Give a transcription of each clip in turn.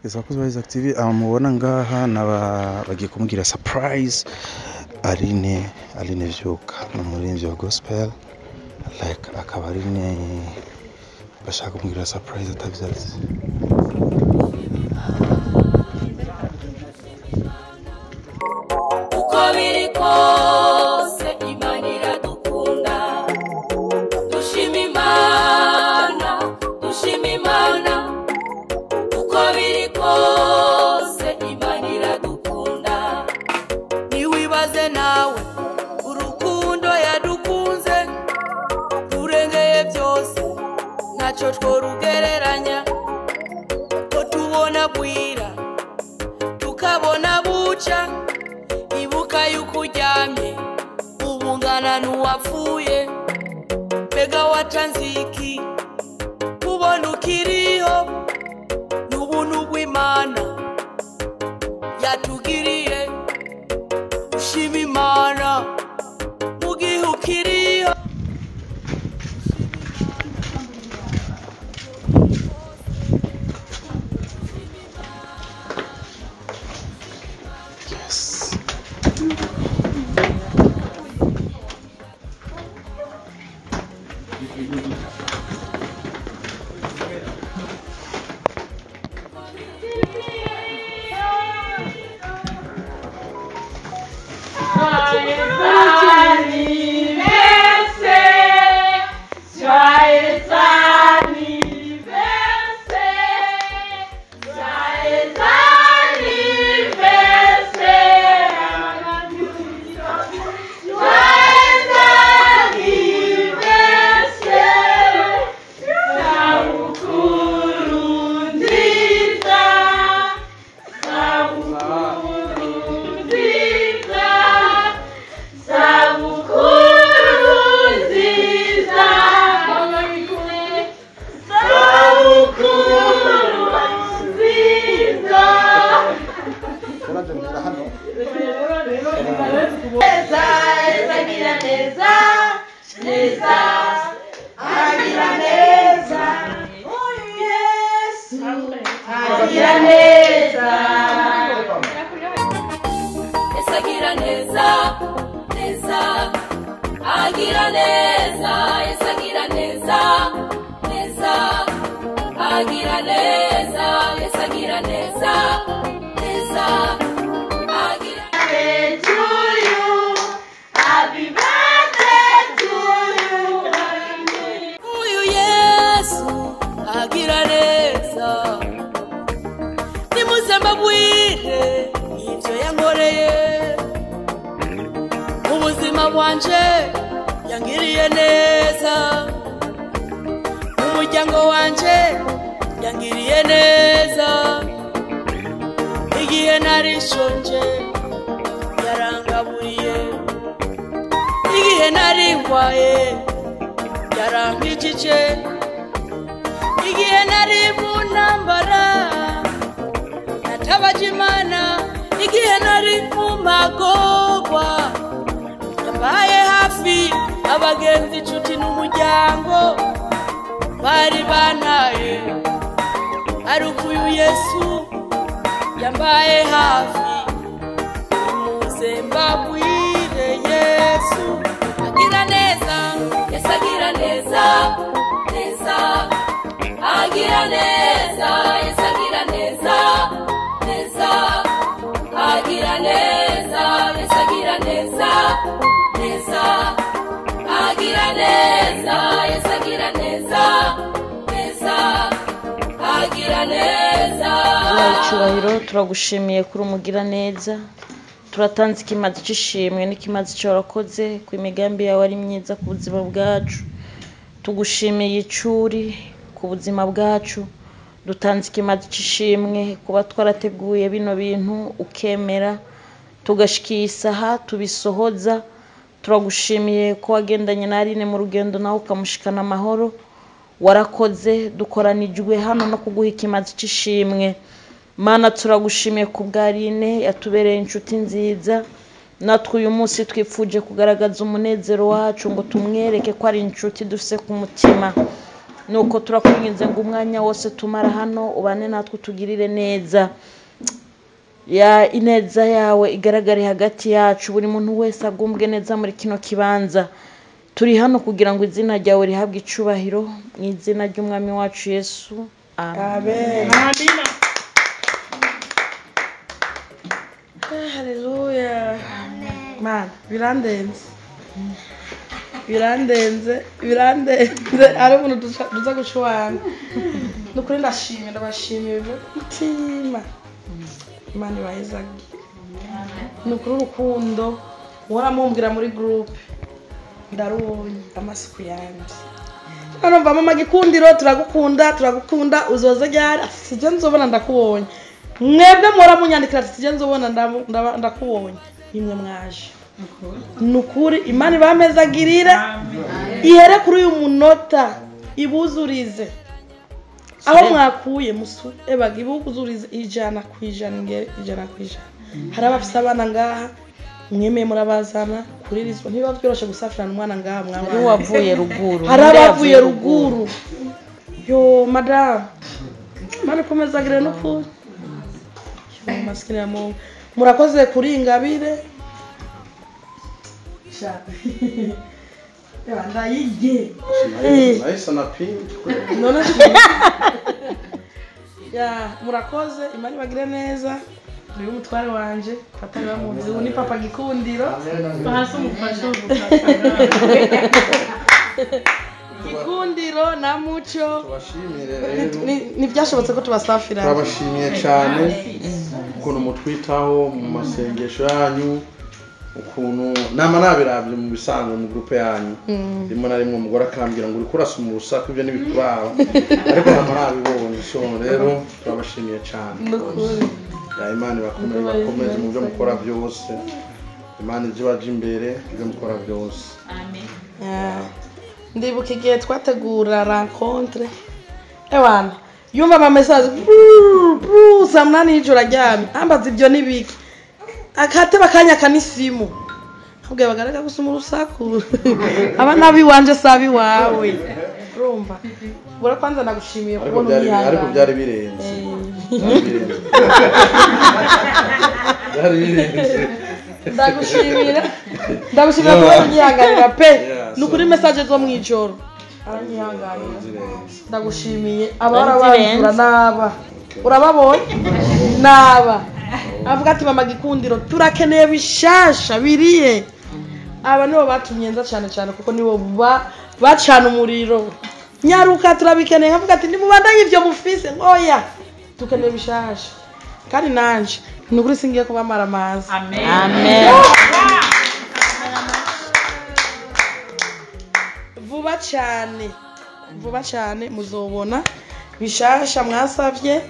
Abakozi ba Isaac TV mubona ngaha naba bagiye kumubwira surprise. Aline Vyuka ni umuririmbyi wa gospel, like akaba Aline bashaka kumubwira surprise atavyazi. Uko biri kose Imana iradukunda, dushima Imana, dushima Imana. Uko biri kose Imana iradukunda. Niwibaze nawe urukundo yadukunze rurengeye byose, ntacyo tworugereranya. Ko tubona bwira tukabona buca, ibuka yuko uryamye ubungana n'uwapfuye. Mbega watanze iki kubona ukiriho? N'ubuntu bw'Imana yatugiriye, ushima Imana mu gihe ukiriho. Yes. Yesu agira neza, neza, agira neza. Yesu agira neza, neza, agira neza. Yesu agira neza, neza, agira. Uyu Yesu agira neza, nimuze mbabwire ibyo yankoreye mu buzima bwanje. Yangiriye neza mu muryango wanje, yangiriye neza igihe nari nshonje, yarangaburiye igihe nari ndwaye, yarankijije igihe nari mu ntambara, natabaje Imana igihe nari mu magorwa, yambaye hafi. Abagenzi, inshuti n'umuryango bari bantaye, ariko uyu Yesu yambaye hafi. Nimuze mbabwire Yesu agira neza. Yesu agira neza, neza, agira neza. Yesu agira neza, neza, agira neza. Yesu agira neza, neza, agira neza. Yesu agira neza, neza, agira neza. Cyubahiro, turagushimiye kuri umugira neza. Turatanze ikimazi cy'ishimwe n'ikimazi cy'warakoze ku imigambi yawe ari myiza ku buzima bwacu. Tugushimiye icuri ku buzima bwacu. Dutanze ikimazi cy'ishimwe kuba twarateguye bino bintu ukemera tugashikira isaha tubisohoza. Turagushimiye ko wagendanye na Aline mu rugendo nawe ukamushikana amahoro. Warakoze, dukoranijwe hano no kuguha ikimazi cy'ishimwe. Mana, turagushimiye ku bwa Aline yatubereye inshuti nziza. Natwe uyu munsi twifuje kugaragaza umunezero wacu ngo tumwereke ko ari inshuti dufise ku mutima. Nuko turakwinginze ngo umwanya wose tumara hano ubane natwe utugirire neza, ya ineza yawe igaragare hagati yacu, buri muntu wese agumbwe neza muri kino kibanza. Turi hano kugira ngo izina ryawe rihabwe icubahiro, mu izina ry'umwami wacu Yesu, amen. Amen. Haleluya. Mana, birandenze. Birandenze, birandenze. Ari umuntu tuza gushwana. Nukuri ndashimye, ndabashimiye mutima. Imana ibahezage. Nukuri urukundo waramumbwira muri group. Ndarubonye amasuku yanjye. None mva mama Gikundiro, turagukunda, turagukunda, uzoze ryari? Ati sije nzobona ndakubonye. Mwebwe muhora munyandikira ati sije nzobona ndakubonye. Nimwe mwaje. Nukuri Imana ibamezagirira, ihere kuri uyu munota ibuzurize aho mwakuye musu ebaga ibuzurize 100% ingere 100%. Hari abafise abana ngaha mwemeye murabazana kuririzwa, ntibiba byoroshe gusafirana umwana ngaha mwawe. Hari uwavuye ruguru, hari abavuye ruguru. Yo madame, Imana ikomezagire n'ukuri. Yo maskini ya Mungu, murakoze kuri Ingabire. Ndayige. Nahise na pink. None ya murakoze, Imana ibagire neza. Uyu mutware wanje batari bamuzi, ubu ni papa Gikundiro. Gikundiro na Muco. Tubashimire rero. Ni byashobotse ko tubasafira. Turabashimiye cyane ukuntu mutwitaho mu masengesho yanyu, ukuntu nama nabirabye mu bisanzwe mu groupe yanyu. Rimwe na rimwe umugore akambwira ngo uriko urasoma urusaku, ibyo ntibikuraba, ariko nama nabibonye. So rero turabashimiye cyane. Nukuri Ya Imana ibakomeze, bakomeze mu byo mukora byose. Imana ije ibaje imbere ibyo mukora byose. Amen. Ndibuka igihe twategura rencontre, ewana yumva ama message saa 8 y'ijoro aryamye, ambaza ibyo nibiki, akateba kanya kanisimu abwiye bagarega gusoma urusaku. Abana biwanje sabi wawe. Urumva bura kwanza nagushimiye kubona umwihangana, ariko byari birenze. Byari birenze. Ndagushimira, ndagushimira kubona umwihanganira pe. Nukuri message zo mwijoro aranyihanganira. Ndagushimiye abara bandura naba urababonye naba avuga ati mama Gikundiro turakeneye bishasha biriye. Aba nibo batumye nza cyane cyane kuko nibo bacana umuriro. Nyaruka turabikeneye, nkavuga ati nimubandanye ivyo mufise, oya tukeneye bishasha. Kandi nanje nukuri singiye kubamara amazi. Amen. Amen. Vuba cyane, vuba cyane muzobona bishasha mwasavye,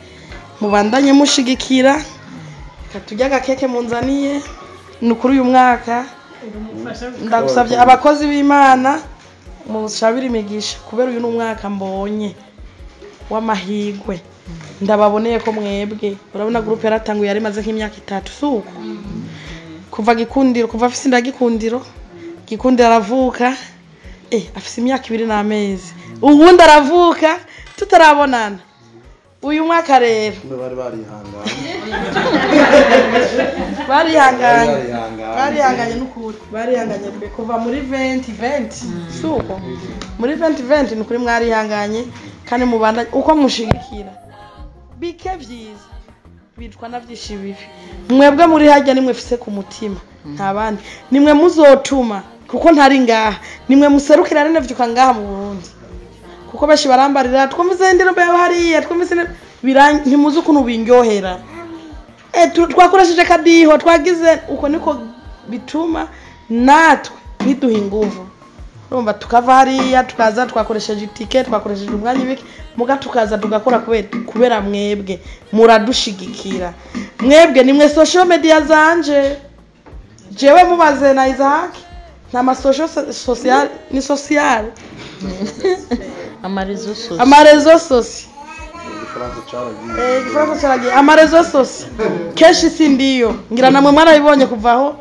mubandanye mushigikira. Katujya agakeke munzaniye. Nukuri uyu mwaka ndagusavye abakozi b'Imana mushabira imigisha, kubera uyu n'umwaka mbonye w'amahigwe. Ndababoneye ko mwebwe urabona groupe yaratanguye yari maze nk'imyaka 3 suko kuva Gikundiro, kuva afise indagikundiro, Gikundiro aravuka afise imyaka 2 n'amezi, ubundi aravuka tutarabonana. Uyu mwaka rero bari barihanganye, barihanganye, barihanganye n'ukuri, barihanganye pe kuva muri 2020 suko muri 2020 n'ukuri mwarihanganye kandi mubanda uko mushigikira bike vyiza bitwa na vyinshi bibi. Mwebwe muri hajya nimwe fise ku mutima, nta bandi nimwe muzotuma, kuko ntari ngaha nimwe muserukira rene vyuka ngaha mu Burundi, kuko bashi barambarira twumvise indirimbo yabo hariya, twumvise ntimuzi ukuntu bindyohera. Twakoresheje kadiho twagize uko niko bituma natwe biduha inguvu. Urumva tukava hariya tukaza twakoresheje itike, twakoresheje umwanya ibiki, muga tukaza tugakora kubera mwebwe muradushigikira. Mwebwe nimwe social media zanje. Jewe mubaze na Isaac nta ma social ni social amarezo sosio, amarezo sosio Igifaransa caragiye, amarezo sosio kenshi si ndiyo ngira namwe mwarabibonye kuvaho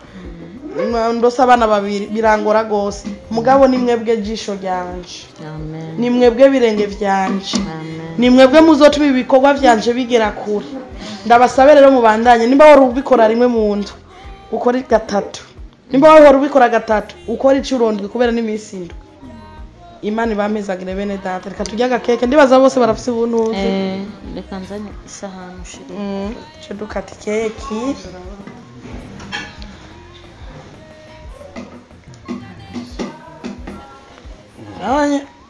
ndose abana babiri birangora gose. Mugabo ni mwebwe jisho ryanje. Amen. Ni mwebwe birenge vyanje. Amen. Ni mwebwe muzotuma ibikorwa vyanje bigera kure. Ndabasabe rero mubandanye, nimba wari ubikora rimwe mu ndwi ukora gatatu, nimba wari ubikora gatatu ukora icurondwi kubera n'imisi indwi. Imana ibamezagire bene data. Reka turye agakeke, ndibaza bose barafise ubuntuze. Reka nzane isahani ushire. Ce dukata ikeki.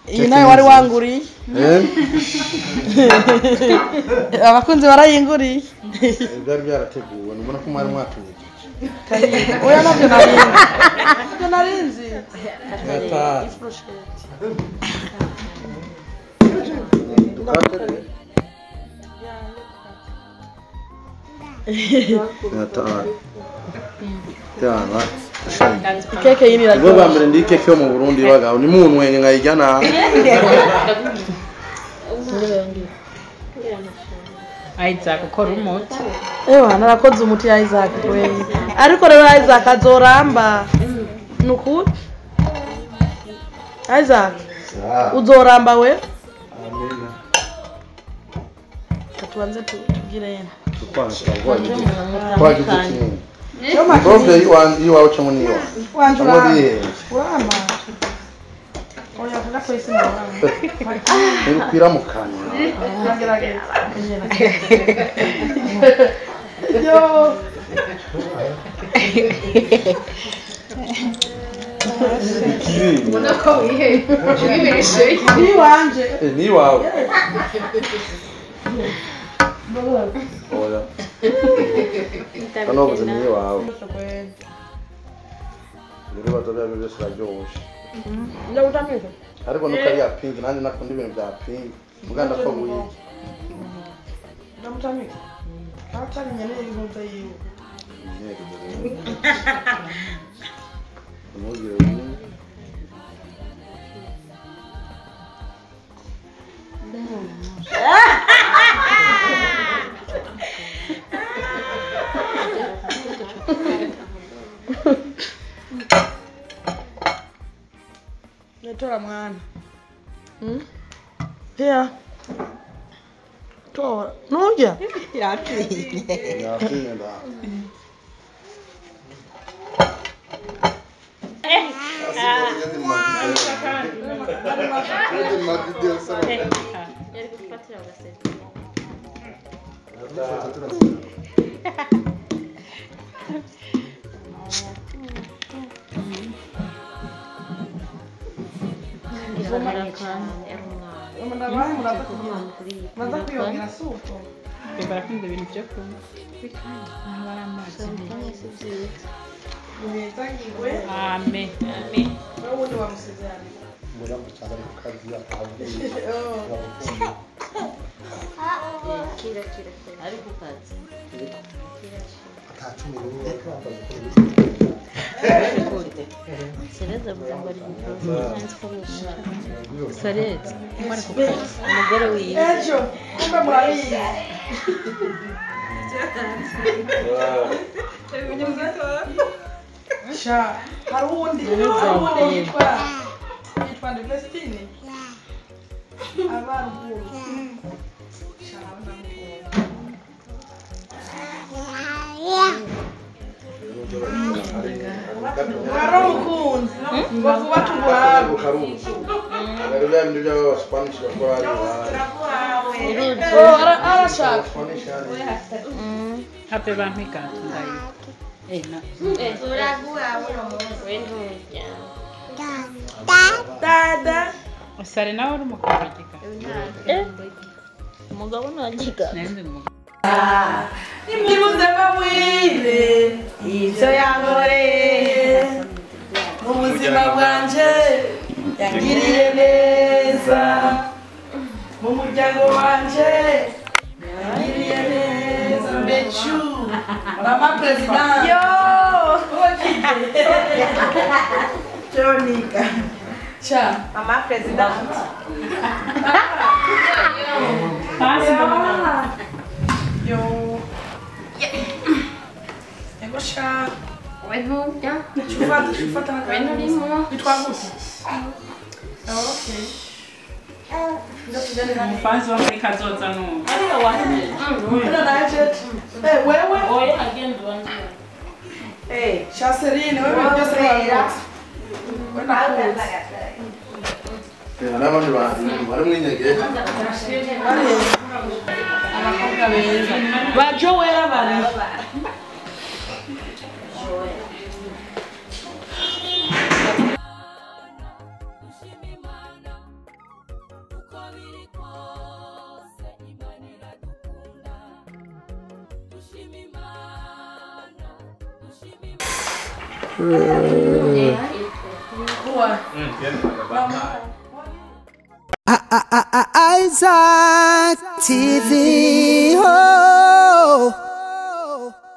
Iyi nayo wari wanguriye. Abakunzi barayinguriye. Byari byarateguwe, nubona ko mwari mwatuyegeje. Oya navyo narinzi. Navyo narinzi. Ikeke yini iraryoshye. Ubwo bambere ndi ikeke yo mu Burundi bagabo ni munwenge nkayirya nabi. Isaac ukora umuti. Ewa narakoze umuti ya Isaac we. Ariko rero Isaac azoramba. Nukuri? Isaac uzoramba we? Amina. Tubanze tugire yena. Twagize Mbobe iwawe cyangwa ni iwawe? Wanje uramba. Oya vuga ko isi nawe. Ntibikwira mu kanwa. Ndagerageza. Yo. Ubona ko wibeshye. Ni wanje. Ni iwawe. Oya. Hano bavuze ni iwawe. Rero bazabiya byose biraryoshe. Ariko nuko ari ya pink, nanjye nakunda ibintu bya pink. Muganda ko wiye. Ndamutamika. Atari nyene y'inkunze yiwe. Umugire Tora mwana. Here. Tora. Nurya? Yatinye. Yatinye da. Barakunda ibintu byo kunywa. Amen. Amen. Umugore wiwe. Ejo, kumbe murabizi. Sha, hari uwundi yitwa Ndivestine. Abaruguru. Sha, Waramukunze. Bavuba tuguhawe. Arashaka. Habe bampiga ndayi. Dada. Usare nawe uri umugabo giga. Umugabo ntagiga. Nimuze mbabwire ivyo yankoreye mu buzima bwanje, yangiriye neza mu muryango wanje, yangiriye neza. Bechu mama president yo Jonica cha mama president yo. Ego sha. We nturya. Ufata ufata. We nturimo. Bitwa gute? Okay. Umufanzi wo muri kazoza n'ubu. Hano naje. Eh, wewe? Oya, agenda ubanze. Eh, Chaserine, wewe byose wabikotse. We nakuzi. N'abandi bantu bari mwinyegeye. Abakobwa beza. Ba Joella bari. Isaac TV. Oh.